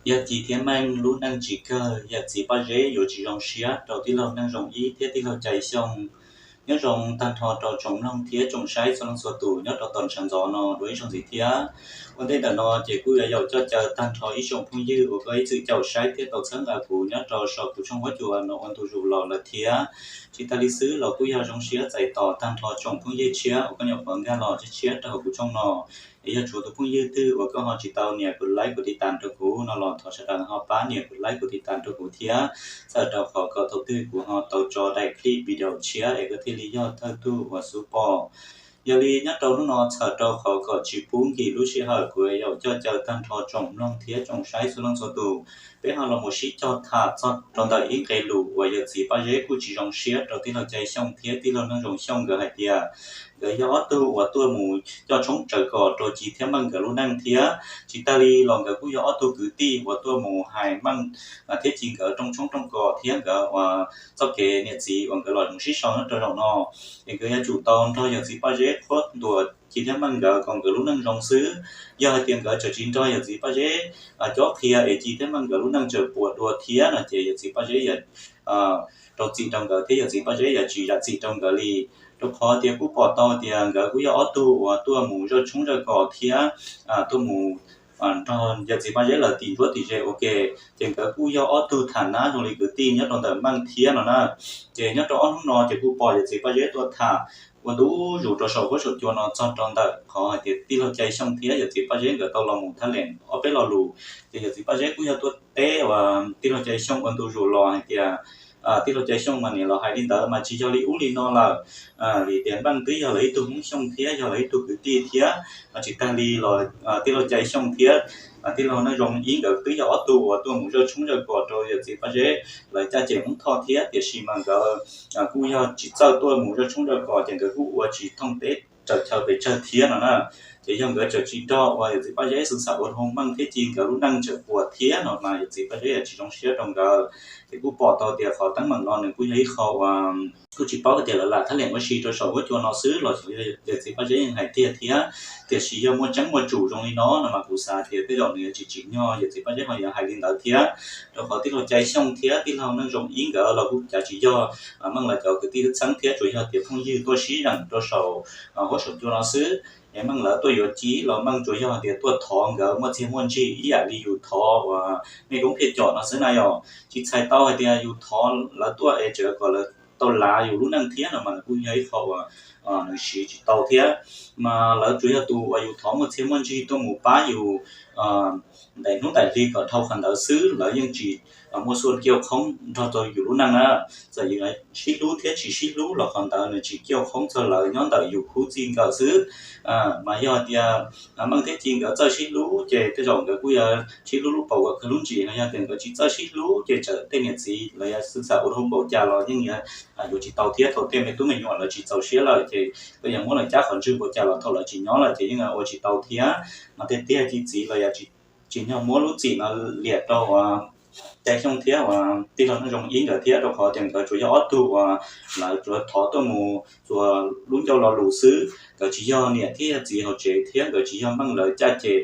Yog Ci thiab Meej lub neej tsis kawg, yawm txiv Paj Zeb yuav tsis zoo siab rau tij laug Neej Zoo Ib thiab tij laug Cai Xyooj. Nyob zoo tag nrho rau tsoom mloog thiab tsoom saib txhua leej txhua tus nyob rau tom ntshav ntxov no dua ib zaug ntxiv thiab. Ua ntej ntawm no ces kuj yuav yaum coj caw tag nrho ib tsoom phooj ywg uas koj ib txwm caum saib thiab tau txhawb nqa kuv nyob rau saum kuv tshooj huab cua no ua ntu zus los lawm thiab. Tsis tas li xwb los kuj yog zoo siab txais tos tag nrho tsoom phooj ywg tshiab uas koj nyuam qhuav nkag los tshiab tshiab rau hauv kuv tshooj no. Es yog tshuav tus phooj ywg twg uas koj ho tsis tau nias kuv like kuv tiv tas rau kuv no los thov sawv daws ho pab nias kuv like kuv tiv tas rau kuv thiab, txhawm rau qhov kom thaum twg kuv ho tau tso daim clip video tshiab es koj thiaj li yog thawj tug uas xub pom. Yog li nyob rau hnub no txhawm rau qhov kom tsis pub nkim lub sij hawm, kuv yaum coj caw tag nrho tsoom mloog thiab tsoom saib txhua leej txhua tus, peb ho los mus sib cog tham txog rau ntawm ib nqe lus uas yawm txiv Paj Zeb kuj tsis zoo siab rau tij laug Cai Xyooj thiab tij laug Neej Zoo Xyooj nkawd hais tias nkawd yog ob tug uas tuaj mus coj tshoob tsaws kos rau Ci thiab Meej nkawd lub neej thiab. Tsis tas li los nkawd kuj yog ob tug kwv tij uas tuaj mus hais Meej thiab Ci nkawd rooj tshoob rooj kos thiab nkawd uas txoj kev niam txiv uas nkawd los mus sib sau nyob rau zaum no. Es nkawd yuav tsum tau nrog yawm txiv Paj Zeb qhuab ntuas Ci thiab Meej nkawd kom nkawd lub neej zoo xwb. Yog hais tias nkawd tseem tsis nrog yawm txiv Paj Zeb cob qhia es Ci thiab Meej nkawd lub neej tseem puas dua thiab no ces yawm txiv Paj Zeb yuav rau txim rau nkawd thiab yawm txiv Paj Zeb yuav tsis zam txim rau nkawd li. Rau qhov tias kuj pom tau tias nkawd kuj yog ob tug uas tuaj mus zaj tshoob zaj kos thiab tuaj mus nrog yawm txiv Paj Zeb lawv tim nruab tim ze ua ke. Ces nkawd kuj yog ob tug tham nab zoo li kwv tij nyob rau ntawm Meej thiab no na. Ces nyob rau ob hnub no ces kuj pom yawm txiv Paj Zeb tuaj tham ua ntu zus rau saum huab saum cua no txog rau ntawm qhov hais tias tij laug Cai Xyooj thiab yawm txiv Paj Zeb nkawd tau los mus thab lees ob peb lo lus. Ces yawm txiv Paj Zeb kuj yog tuaj teb uas tij laug Cai Xyooj ua ntu zus los hais tias tij laug Cai Xyooj mas niam los hais li ntawd mas tsis yog li ub li no lawm. Vim tias Meej twb yog lawv ib tug Hmoob Xyooj thiab yog lawv ib tug kwv tij thiab, tsis tas li los tij laug Cai Xyooj thiab tij laug Neej Zoo Ib nkawd twb yog ob tug uas tuaj mus zaj tshoob zaj kos rau yawm txiv Paj Zeb lawv caj ces Hmoob Thoj thiab, tiam sis mas nkawd kuj yog tsis txawj tuaj mus zaj tshoob zaj kos ces nkawd kuj ua tsis thooj teb raws chaw pes tsawg thiab no na. Ces yog nkawd tseem tsis nrog uas yawm txiv Paj Zeb xwm xam ua dhau Meej thiab Ci nkawd lub neej tseem puas thiab no mas yawm txiv Paj Zeb yuav tsis zoo siab rau nkawd. Ces kuj pom tau tias qhov teeb meem no nws kuj yog ib qho uas kuj tsis paub tias lawv lam thab lees ua si rau saum huab cua no xwb los yawm txiv Paj Zeb yeej hais tiag thiab. Tiam sis yog muaj tseeb muaj tsum zoo li no no mas kuv xav tias tej zaum nws yuav tsis tsim nyog yawm txiv Paj Zeb ho yuav hais li ntawd thiab. Rau qhov tij laug Cai Xyooj thiab tij laug Neej Zoo Ib nkawd los kuj cav tsis yog Meej lawv cov kwv tij txheeb thiab, tsuas yog tias phooj ywg tuaj sib zeem rau saum huab saum cua no xwb. Es Meej lawv tuaj yuav Ci los Meej tsuas yog tias tuaj thov nkawd muaj txiag muaj ntsig ib yam li yus thov uas mej koob phiaj com no xwb na yom. Tsis txhais tau hais tias yus thov lawv tuaj es tseem kom lawv tau lav yus lub neej thiab no mas nws kuj yog ib qho uas nws siv tsis tau thiab. Mas lawv tsuas yog tus uas yus thov muaj txiag muaj ntsig tuaj mus pab yus ntais hnub ntais hli kom dhau qhov ntawd xwb, lawv yeej tsis muaj xuaj kiaj khoob nrog rau yus lub neej na. Txawm yus sib hlub thiab tsis sib hlub los qhov ntawd nws tsis kiaj khoob txog lawv nyob ntawm yus khub txij nkawm xwb. Mas yog tias Meej thiab Ci nkawd txawj sib hlub ces tej zaum nkawd kuj yuav sib hlub lub paus kom kawg lub ntsis, yog tias nkawd tsis txawj sib hlub ces txawm tej niam txiv los yog xwm txheej ua dhau npaum cas los yeej yuav tsis tau thiab. Thaum tej me tub me nyuam lawv tsis txaus siab lawm ces koj yuav muab lawv cab qhov ntswg npaum cas los thaum lawv tsis nyob lawm ces yeej ua tsis tau thiab. Mas tiag tiag Ci txiv los yog tsis tsim nyog muab lub txim no liam rau uas Cai Xyooj thiab uas tij laug Neej Zoo Ib nkawd thiab, rau qhov tias nkawd tsuas yog ob tug uas lawv tsuas thov tuaj mus txuas lub ncauj lo lus xwb. Nkawd tsis yog niam thiab yog txiv hauv tsev thiab nkawd tsis yog Meej lawv caj ces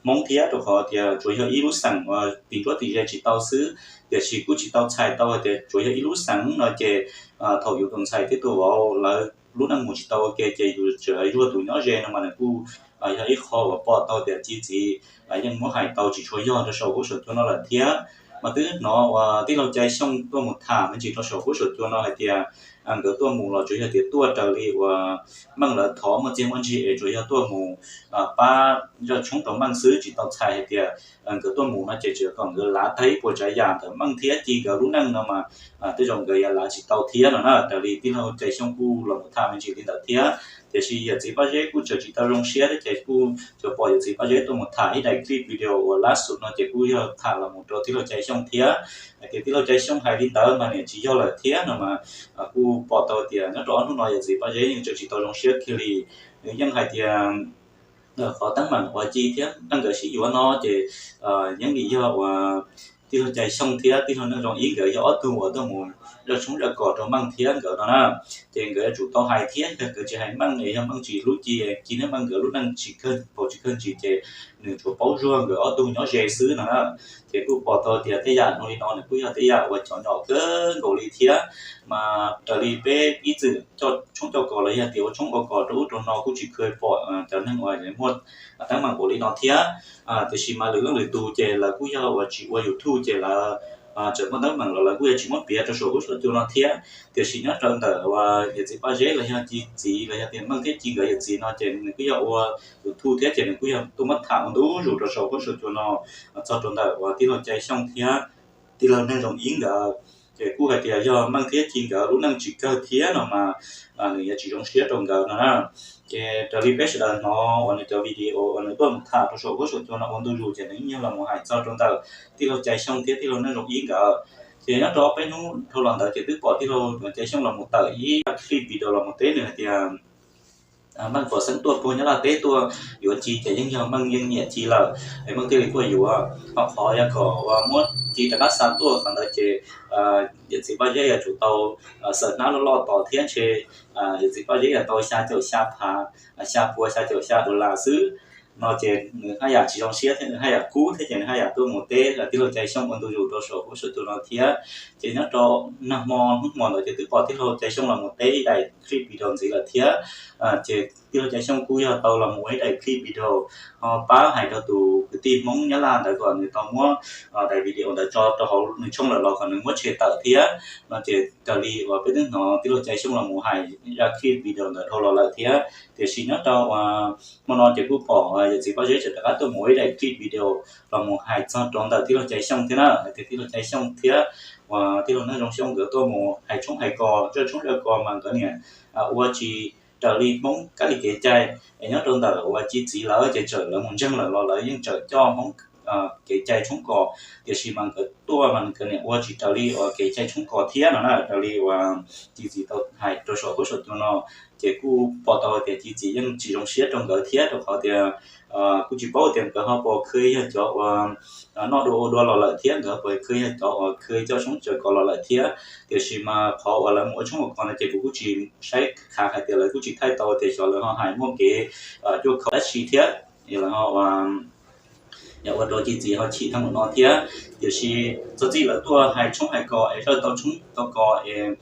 Hmoob thiab, rau qhov tias tsuas yog ib lub xeem uas tim nruab tim ze tsis tau xwb. Tiam sis kuj tsis tau txhais tau hais tias tsuas yog ib lub xeem no ces thaum yus tus ntxhais thiab tus vauv lawv lub neej mus tsis tau ua ke ces yus tseem zuag tus nyob ze no mas nws kuj yog ib qho uas pom tau tias Ci txiv yeej muab hais tau tsis tshua yog rau saum huab saum cua no lawm thiab. Mas twb hnov uas tij laug Cai Xyooj tuaj mus tham me ntsis rau saum huab saum cua no hais tias nkawd tuaj mus los tsuas yog tias tuaj raws li uas Meej lawv thov muaj txiag muaj ntsig es tsuas yog tuaj mus pab zaj tshoob rau Meej xwb, tsis tau txhais hais tias nkawd tuaj mus no ces tseem kom nkawd lav tag ib puas tsav yam ntawm Meej thiab Ci nkawd lub neej no mas tej zaum nkawd yuav lav tsis tau thiab no na. Raws li tij laug Cai Xyooj kuj los mus tham me ntsis li ntawd thiab. Tiam sis yawm txiv Paj Zeb kuj tseem tsis tau zoo siab thiab ces kuj tsuas pom yawm txiv Paj Zeb tuaj mus tham ib daim clip video uas last sub no ces kuj yog tham los mus rau tij laug Cai Xyooj thiab. Hais tias tij laug Cai Xyooj hais li ntawd mas niam tsis yog lawm thiab no mas kuj pom tau tias nyob rau ob hnub no yawm txiv Paj Zeb yeej tseem tsis tau zoo siab kiag li. Nws yeej hais tias qhov teeb meem uas Ci thiab Meej nkawd sib yuav no ces yeej vim yog uas tij laug Cai Xyooj thiab tij laug Neej Zoo Ib nkawd yog ob tug uas tuaj mus zaj tshoob zaj kos rau Meej thiab nkawd no na. Ces nkawd yuav tsum tau hais thiab, yog nkawd tsis hais Meej es yog Meej tsis hlub Ci, Ci thiab Meej nkawd lub neej tsis kawg paus tsis kawg ntsis ces nws tsuas paub zuag nkawd ob tug nyob ze xwb no na. Ces kuj pom tau tias tej yam no li no nws kuj yog tej yam uas cov nyom kawg nkaus li thiab. Mas raws li peb ib txwm coj tshoob coj kos los yog tias ua tshoob ua kos rau ub rau no kuj tsis kheev pom cov neeg uas muaj teeb meem npaum li no thiab. Tiam sis mas lwm leej lwm tus ces lawv kuj yog uas tsis ua YouTube ces lawv tseem muaj teeb meem los lawv kuj yuav tsis muab piav rau saum huab saum cua no thiab. Tiam sis nyob rau ntawm uas yawm txiv Paj Zeb los yog Ci Txiv los yog tias Meej thiab Ci nkawd yawm txiv no ces nws kuj yog ua YouTube thiab ces nws kuj yog tuaj muab tham ua ntu zus rau saum huab saum cua no txog rau ntawm uas tij laug Cai Xyooj thiab tij laug Neej Zoo Ib nkawd. Ces kuj hais tias yog Meej thiab Ci nkawd lub neej tsis kawg thiab no mas nws yuav tsis zoo siab rau nkawd no na. Ces raws li peb sawv daws hnov uas nws cov video uas nws tuaj mus tham rau saum huab saum cua no ua ntu zus ces nws yeej yog los mus hais txog rau ntawm tij laug Cai Xyooj thiab tij laug Neej Zoo Ib nkawd. Ces nyob rau ob peb hnub dhau los ntawd ces twb pom tij laug Cai Xyooj los mus tawm ib clip video los mus teb nws hais tias Meej pom xeeb tuaj puag Nyab Laj teb tuaj yuav Ci ces yeej yog Meej yeej nyiam Ci lawm es Meej thiaj li tuaj yuav. Ho qhov yog kom uas muab Ci rov qab xa tuaj qhov ntawd ces yawm txiv Paj Zeb yuav tsum tau xaws hnab loj loj tos thiab ntshe yawm txiv Paj Zeb yuav tau xya caum xya phav, xya pua xya caum xya dollar xwb no ces nws haj yam tsis zoo siab thiab nws haj yam kub thiab ces nws haj yam tuaj mus teb tij laug Cai Xyooj ua ntu zus rau saum huab saum cua no thiab. Ces nyob rau nag hmo hnub hmo ntawd ces twb pom tij laug Cai Xyooj los mus teb ib daim clip video ntxiv lawm thiab. Ces tij laug Cai Xyooj kuj yog tau los mus ua ib daim clip video ho pab hais rau tus kwv tij Hmoob Nyab Laj ntawd kom nws tau muab daim video ntawd tso rau hauv nws tshooj lawm los kom nws muab tshem tawm thiab no ces raws li uas peb twb hnov tij laug Cai Xyooj los mus hais zaj clip video ntawd dhau los lawm thiab. Tiam sis nyob rau uas hmo no ces kuj pom yawm txiv Paj Zeb tseem rov qab tuaj mus ua ib daim clip video los mus hais txog rau ntawm tij laug Cai Xyooj thiab na, hais tias tij laug Cai Xyooj thiab uas tij laug Neej Zoo Xyooj nkawd tuaj mus hais tshoob hais kos, zaj tshoob zaj kos mas nkawd niam ua tsis raws li Hmoob kab li kev cai. Es nyob rau ntawm uas Ci Txiv lawv ces txawm lawv mus ntseeg lawm los lawv yeej txawm coj Hmoob kev cai tshoob kos, tiam sis mas nkawd tuaj mas nkawd niam ua tsis raws li uas kev cai tshoob kos thiab no na. Raws li uas Ci Txiv tau hais rau saum huab saum cua no, ces kuj pom tau tias Ci Txiv yeej tsis zoo siab rau nkawd thiab rau qhov tias kuj tsis paub tias nkawd ho puas khwv yog cov uas noj dua ua dua los lawm thiab nkawd ho puas khwv yog cov uas khwv coj tshoob coj kos los lawm thiab. Tiam sis mas qhov uas lawv mus ua tshoob ua kos no ces kuv kuj tsis saib khav hais tias lawv kuj tsis thaij tau tias xyov lawv ho hais muaj kev cuaj khau dab tsi thiab es lawv ho ua rau Ci Txiv ho chim tag mus no thiab. Tiam sis txog txij lawv tuaj hais tshoob hais kos es lawv tau tshoob tau kos es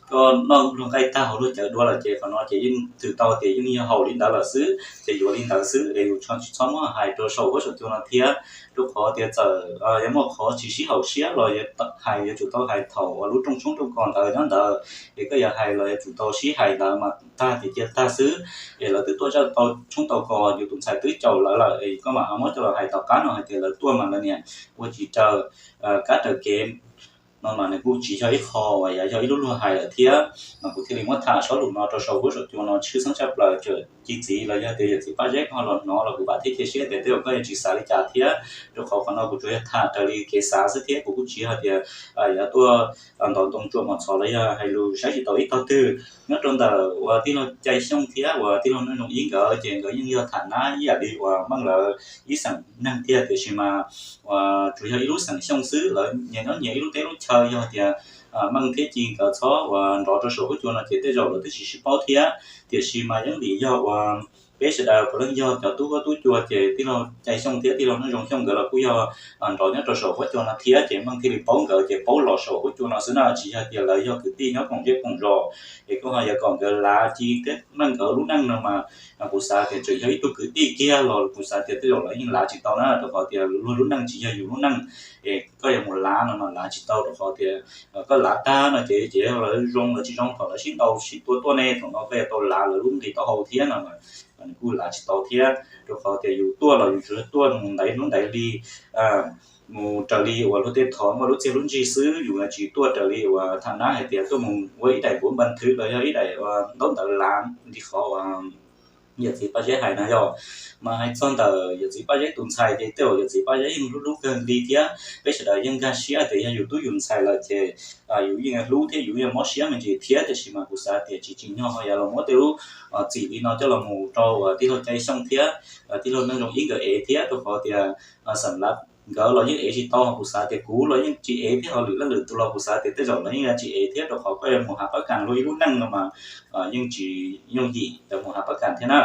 koj noj luag nqaij tag hauv luag cawv dua lawm ces qhov no ces yeej twv tau tias yeej yog haum li ntawd lawm xwb ces yuav li ntawd xwb es yus tsis txhob muab hais rau saum huab saum cua no thiab. Rau qhov tias txawm yuav muaj qhov tsis sib haum siab los yuav hais yuav tsum tau hais thaum uas lub rooj tshoob rooj kos ntawd nyob ntawd, es koj yuav hais los yuav tsum tau sib hais ntawd mas tag tias cia tag xwb. Es lawv twb tuaj zaj tau tshoob tau kos, yus tus ntxhais twb caum lawv lawm es koj mam ho muab coj los hais tom qab no hais tias lawv tuaj mas lawv niam ua tsis raws kab raws kev no mas nws kuj tsis yog ib qho uas yog ib lub luag hais lawm thiab. Mas kuv thiaj li muab tham sab lus no rau saum huab saum cua no tshwj xeeb tshaj plaws, txawm Ci Txiv los yog tias yawm txiv Paj Zeb koj los hnov los kuv vam thiab cia siab tias tej zaum koj yuav tsis xav li cas thiab, rau qhov qhov no kuv tsuas yog tham raws li kev xav xwb thiab kuv kuj tsis yog hais tias yuav tuaj ntaus ntoo tsuam mos txhos los yog hais lus saib tsis taus ib tog twg. Nyob rau ntawm uas tij laug Cai Xyooj thiab uas tij laug Neej Zoo Ib nkawd ces nkawd yeej yog tham nab ib yam li uas Meej lawv ib xeem neeg tiag, tiam sis mas uas tsuas yog ib lub xeem Xyooj xwb, lawv nyias nyob nyias ib lub teb lub chaw. Yog tias Meej thiab Ci nkawd txhob uas nrov rau saum huab cua no ces tej zaum lawv twb tsis sib paub thiab. Tiam sis mas yeej vim yog uas peb sawv daws puav leej yog cov tub huab tub cua ces tij laug Cai Xyooj thiab tij laug Neej Zoo Xyooj nkawd los kuj yog nrov nyob rau saum huab cua no thiab ces Meej thiaj li paub nkawd ces paub los saum huab cua no xwb na, tsis yog tias lawv yog kwv tij nyob koom zej koom zos. Es koj ho yuav kom nkawd lav Ci thiab Meej nkawd lub neej no mas kuv xav tias tseem yog ib tug kwv tij kiag los kuv xav tias tej zaum lawv yeej lav tsis tau na, rau qhov tias luag lub neej tsis yog yus lub neej. Es koj yuav mus lav no mas lav tsis tau, rau qhov tias koj lav tag no ces ces lawv zoo lawv tsis zoo, thaum lawv sib ntaus sib tua tuaj ne, thaum no koj yuav tau lav lawv lub nqis taub hau thiab no mas nws kuj lav tsis tau thiab, rau qhov tias yus tuaj los yus tsuas tuaj mus ntaiv hnub ntaiv hli mus raws li uas luag tej thov muaj lub txiaj lub ntsig xwb, yus tsis tuaj raws li uas tham nab hais tias tuaj mus ua ib daim npuav npa thwv los yog ib daim uas ntaub ntawv lav li qhov uas yawm txiv Paj Zeb hais no yog. Mas hais txog ntawm yawm txiv Paj Zeb tus ntxhais ces tej zaum yawm txiv Paj Zeb yeej hlub hlub kawg li thiab peb sawv daws yeej nkag siab tias yog yus tub yus ntxhais lawm ces yus yeej hlub thiab yus yeej mob siab me ntsis thiab, tiam sis mas kuv xav tias tsis tsim nyog ho yuav los muab tej lub txim li no coj los mus rau uas tij laug Cai Xyooj thiab tij laug Neej Zoo Ib nkawd ev thiab, rau qhov tias xam lav nkawd los yeej ev tsis tau, kuv xav tias kuv los yeej tsis ev thiab, ho lwm leej lwm tus los kuv xav tias tej zaum los yeej tsis ev thiab, rau qhov koj yuav mus hav pab kas luag ib lub neej no mas yeej tsis yooj yim mus hav pab kas thiab na.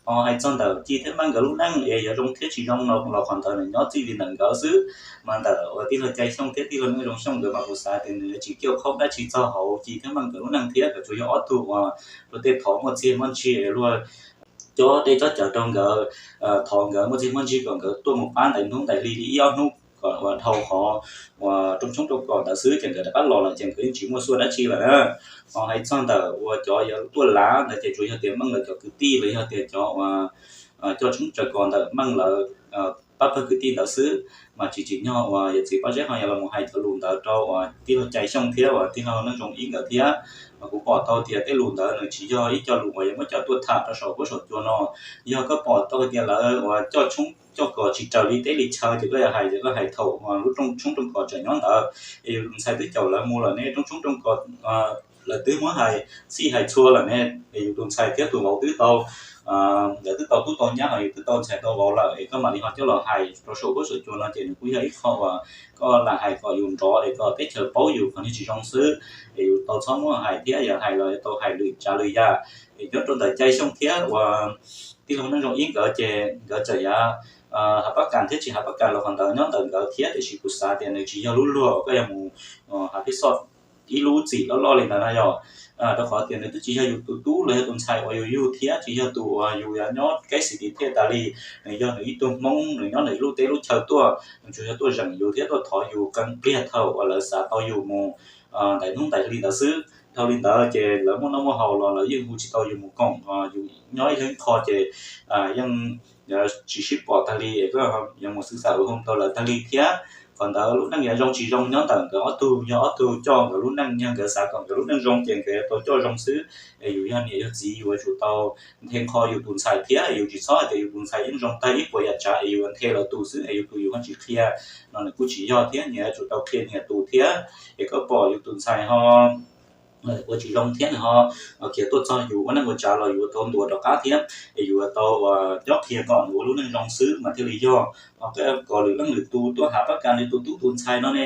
Ho hais txog ntawm Ci thiab Meej nkawd lub neej es yuav zoo thiab tsis zoo no los qhov ntawd nws nyob txij li ntawm nkawd xwb. Mas ntawm uas tij laug Cai Xyooj thiab tij laug Neej Zoo Xyooj nkawd mas kuv xav tias nws tsis kawm qhov dab tsi txog hauv Ci thiab Meej nkawd lub neej thiab, nkawd tsuas yog ob tug uas luag tej thov muaj txiag muaj ntsig, luag cob dej cob cawv rau nkawd, thov nkawd muaj txiag muaj ntsig kom nkawd tuaj mus pab ntais hnub ntais hli li ib ob hnub kom uas dhau qhov uas rooj tshoob rooj kos ntawd xwb ces nkawd rov qab los lawm ces nkawd yeej tsis muaj xuaj dab tsi lawm na. Ho hais txog ntawm uas cov yuav tuaj lav ntawd ces tsuas yog tias Meej lawv cov kwv tij los yog tias cov uas coj tshoob coj kos ntawm Meej lawv pab pawg kwv tij ntawd xwb, mas tsis tsim nyog uas yawm txiv Paj Zeb ho yuav los mus hais cov lus ntawd rau uas tij laug Cai Xyooj thiab uas tij laug Neej Zoo Ib nkawd thiab. Mas kuv pom tau tias tej lus ntawd nws tsis yog ib co lus uas yuav muab coj tuaj tham rau saum huab saum cua no. Yog koj pom tau tias lawv uas coj tshoob coj kos tsis raws li teb li chaw ces koj yuav hais ces koj hais thaum uas lub rooj tshoob rooj kos tseem nyob ntawd es yus tus ntxhais twb caum lawv mus lawm ne, rooj tshoob rooj kos lawv twb muab hais txhij hais txhua lawm ne, es yus tus ntxhais thiab tus vauv twb tau lawv twb tau tub tau nyab ho yus twb tau ntxhais tau vauv lawm es koj mam li ho coj los hais rau saum huab saum cua no ces nws kuj yog ib qho uas koj lam hais kom yus nrov es kom teb chaws paub yus qhov niag tsis zoo xwb, es yus tau txhob muab hais thiab yog hais los yuav tau hais lwm tsav lwm yam. Es nyob rau ntawm Cai Xyooj thiab uas tij laug Neej Zoo Ib nkawd ces nkawd txawm yav hav pab kas thiab tsis hav pab kas los qhov ntawd nyob ntawm nkawd thiab, tiam sis kuv xav tias nws tsis yog lub luag uas koj yuav mus hav peb xoj ib lub txim loj loj li ntawd na yom. Rau qhov tias nws twb tsis yog yus tus tub los yog tus ntxhais uas yus yug thiab tsis yog tus uas yus yuav nyob kev xis tis thiaj tas li. Nws yog nws ib tug Hmoob, nws nyob nws ib lub teb lub chaw tuaj, nws tsuas yog tuaj zeem yus thiab tuaj thov yus qee pliag thaum uas lawv xav tau yus mus ntais hnub ntais hli ntawd xwb. Dhau li ntawd ces lawv muaj noj muaj haus los lawv yeej hu tsis tau yus mus koom, yus nyob ib leeg qho ces yeej tsis sib pom tag li, koj yuav mus xwb xav ua hoo tau lawv tag li thiab. Qhov ntawd lub neej yuav zoo tsis zoo nyob ntawm nkawd ob tug, yog ob tug coj nkawd lub neej, yog nkawd xav kom nkawd lub neej zoo ces nkawd yuav tau coj zoo xwb. Es yus yog niam yog txiv yus yuav tsum tau nthe nqho yus tus ntxhais thiab, yus tsis txhob hais tias yus tus ntxhais yeej zoo tag ib puas yam tsav es yus nthe lawv tus xwb es yus tus yus ho tsis qhia, no nws kuj tsis yog thiab, niam yuav tsum tau qhia niam tus thiab. Es koj pom yus tus ntxhais ho ua tsis zoo thiab nws ho khiav tuaj txog yus ua neej ua tsav los yus yuav tau ntuas rov qab thiab, es yus yuav tau nyob qhia kom nws ua lub neej zoo xwb mas thiaj li yog. Ho koj kom lwm leej lwm tus tuaj hav pab kas li tus tub tus ntxhais no ne,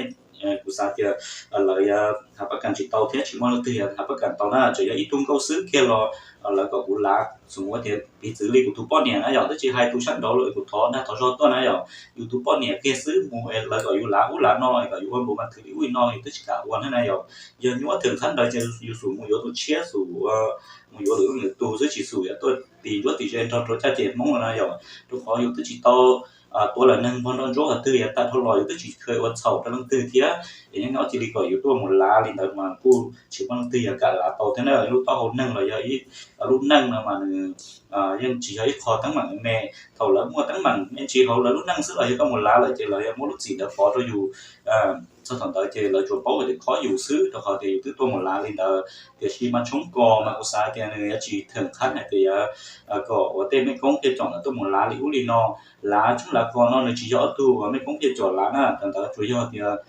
kuv xav tias lawv yuav hav pab kas tsis tau thiab tsis muaj leej twg yuav hav pab kas tau na, tseem yog ib tug nkauj xwb kiag los lawv kom kuv lav, xus ua tias piv txwv li kuv tus poj niam na yom, twb tsis hais tus sab nraud los kuv thov dag thov zog tuaj na yom, yus tus poj niam kiag xwb mus lawv kom yus lav ub lav no kom yus ua npuas mas thwm li ub li no yus twb tsis kam ua thiab na yom. Yog nyuaj thwm qhab ntawd ces yus xum mus yuav tus tshiab, xum mus yuav lwm leej lwm tus xwb, tsis xum yuav tuaj tis ntsuab tis ze nrog rau caj ces Hmoob no na yom. Rau qhov yus twb tsis tau tuav lawm neeg npog nroj ntsuab qhov twg, yav tag dhau los yus twb tsis kheev ua txhaum rau leej twg thiab. Es nyob nyob cia li kom yus tuaj mus lav li ntawd mas kuj tsis muaj leej twg yuav kam lav tau thiab na. Lub taub hau neeg los yog ib lub neej no mas nws yeej tsis yog ib qho teeb meem me. Thaum lawv muaj teeb meem me ntsis hauv lawv lub neej xwb los yog koj mus lav lawm ces lawv yuav muab lub txim ntawd pov rau yus. Txog thaum ntawd ces lawv tsuas paub tias khob yus xwb, rau qhov tias yus twb tuaj mus lav li ntawd. Tiam sis mas tshoob kos mas kuv xav tias nws yuav tsis theem qhab hais tias yuav kom uas tej mej koob thiaj com lawv tuaj mus lav li ub li no. Lav tshoob lav kos no nws tsis yog ob tug uas mej koob thiaj com lav na, thaum ntawd tsuas yog tias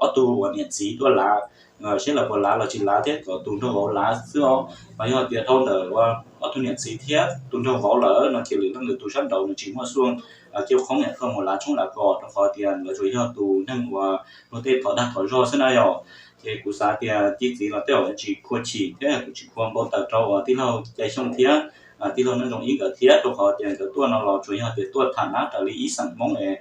ob tug uas niam txiv tuaj lav, seb lawv puas lav los tsis lav thiab kom tus nraug vauv lav xwb os. Mas yog tias dhau ntawm ob tug niam txiv thiab tus nraug vauv lawm no ces lwm leej lwm tus sab nraud nws tsis muaj xuaj kiab khoob niam tuaj mus lav tshoob lav kos, rau qhov tias lawv tsuas yog tus neeg uas luag tej thov dag thov zog xwb na yom. Ces kuv xav tias tij txiv los tej zaum tsis khuv xim thiab kuv tsis khuv npau taws rau uas tij laug Cai Xyooj thiab tij laug Neej Zoo Ib nkawd thiab, rau qhov tias nkawd tuaj no los tsuas yog tias tuaj tham nab raws li ib xeem Hmoob es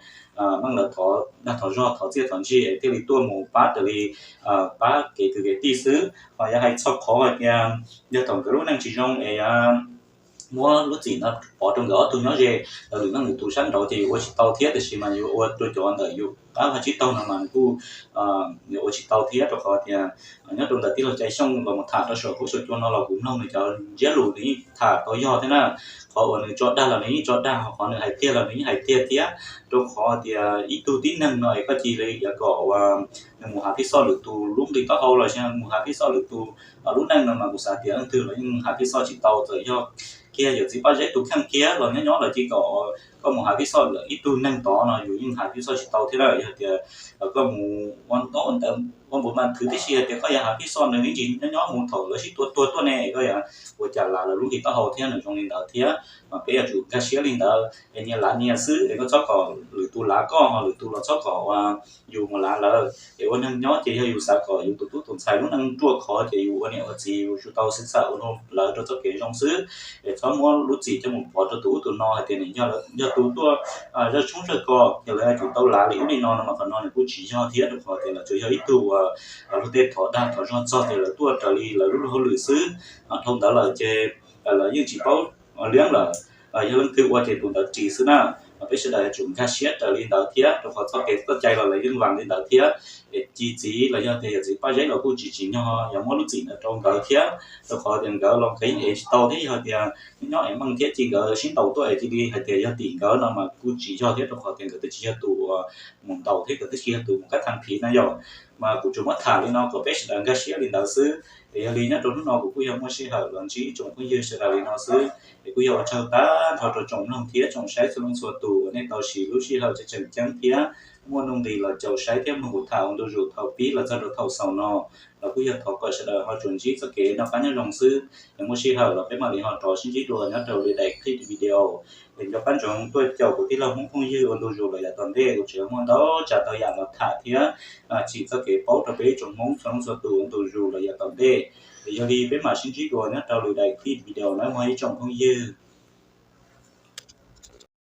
meej lawv thov dag thov zog thov txiaj thov ntsig es thiaj li tuaj mus pab raws li pab kev kwv kev tij xwb. Ho yuav hais txog qhov hais tias yog thaum nkawd lub neej tsis zoo es muab lub txim no pov rau nkawd ob tug nyob ze, lawv lwm leej lwm tus sab nraud ces yus ua tsis tau thiab, tiam sis mas yus ua rau cov ntawm yus qab vaj tsib taug no mas nws kuj ua tsis tau thiab, rau qhov tias nyob rau ntawm tij laug Cai Xyooj los mus tham rau saum huab saum cua no los kuv mloog nws cov ntsiab lus nws yeej tham tau yog thiab na. Qhov uas nws tso dag los nws yeej tso dag, qhov nws hais tiag los nws yeej hais tiag thiab, rau qhov tias ib tug tib neeg no es koj cia li yuav kom uas nws mus hav pib xoj lwm tus lub nqi taub hau los sis mus hav pib xoj lwm tus lub neej no mas kuv xav tias leej twg los yeej hav pib xoj tsis tau, txawm yog kiag yawm txiv Paj Zeb tus kheej kiag los nyob nyob los cia li kom koj mus hav pij xoj lawm ib tug neeg tod no yus yeej hav pij xoj tsis tau thiab na. Yog tias koj mus ua ntawd ua npaum mas thwv tib si hais tias koj yuav hav pij xoj nws ib ntsis nyob nyob mus thaum lawv sib tua tuag tuaj ne, koj yuav ua cas lav lawv lub hlis taub hau thiab, nws zoo li ntawd thiab. Mas peb yuav tsum nkag siab li ntawd es nyias lav nyias xwb, es koj txhob kom lwm tus lav koj, ho lwm tus los txhob kom ua yus mus lav lawv. Es ua neeg nyob ces yog yus xav kom yus tus tub tus ntxhais lub neej ruaj khov ces yus ua niam ua txiv yus tsuas tau xav ua lawv rau txoj kev zoo xwb. Es txhob muab lub txim coj mus pov rau tus ub tus no hais tias nws yog tus tuaj zaj tshoob zaj kos ces lawv yuav tsum tau lav li ub li no no mas qhov no nws kuj tsis yog thiab, rau qhov tias lawv tsuas yog ib tug luag tej thov dag thov zog txog tias lawv tuaj raws li lawv lub luag hauj lwm xwb. Dhau ntawd lawm ces lawv yeej tsis paub liab lawm, yog leej twg ua ces tus ntawd ris xwb na. Mas peb sawv daws yuav tsum nkag siab raws li ntawd thiab, rau qhov txoj kev txoj cai los lawv yeej vam li ntawd thiab. Es ci txiv los yog tias yawm txiv Paj Zeb los kuj tsis tsim nyog yog muab lub txim ntawd rau nkawd thiab, rau qhov tias nkawd los nkawd yeej ev tsis tau thiab. Yog tias nyob es meej thiab ces nkawd sib ntaus tuaj es cia li hais tias yog tim nkawd no mas kuj tsis yog thiab, rau qhov tias nkawd twb tsis yog tus mus ntaus thiab nkawd twb tsis yog tus mus kab thas phiv na yom. Mas kuv tsuas muab tham li no kom peb sawv daws nkag siab li ntawd xwb. Es yog li nyob rau hnub no kuv kuj yog muaj sij hawm los ntsib tsoom phooj ywg sawv daws li no xwb, es kuj yog ua tsaug tag nrho rau tsoom mloog thiab tsoom saib txhua leej txhua tus uas nej tau siv lub sij hawm tseem ceeb thiab muaj nuj nqis los caum saib thiab mloog kuv tham ua ntu zus thaum pib los txog rau thaum xaus no. Los kuj yog thov kom sawv daws ho tsuas ntsib txoj kev noj qab nyob zoo xwb, es muaj sij hawm los peb mam li ho rov sib ntsib dua nyob rau lwm daim clip video. Es nco qab ntsoov tuaj caum kuv tij laug Hmoob phooj ywg ua ntu zus los yav tom ntej, kuv tseem muaj ntau tsav ntau yam los tham thiab tsim txoj kev paub rau peb tsoom Hmoob txhua leej txhua tus ua ntu zus los yav tom ntej. Es yog li peb mam sib ntsib dua nyob rau lwm daim clip video na mog ib tsoom phooj ywg.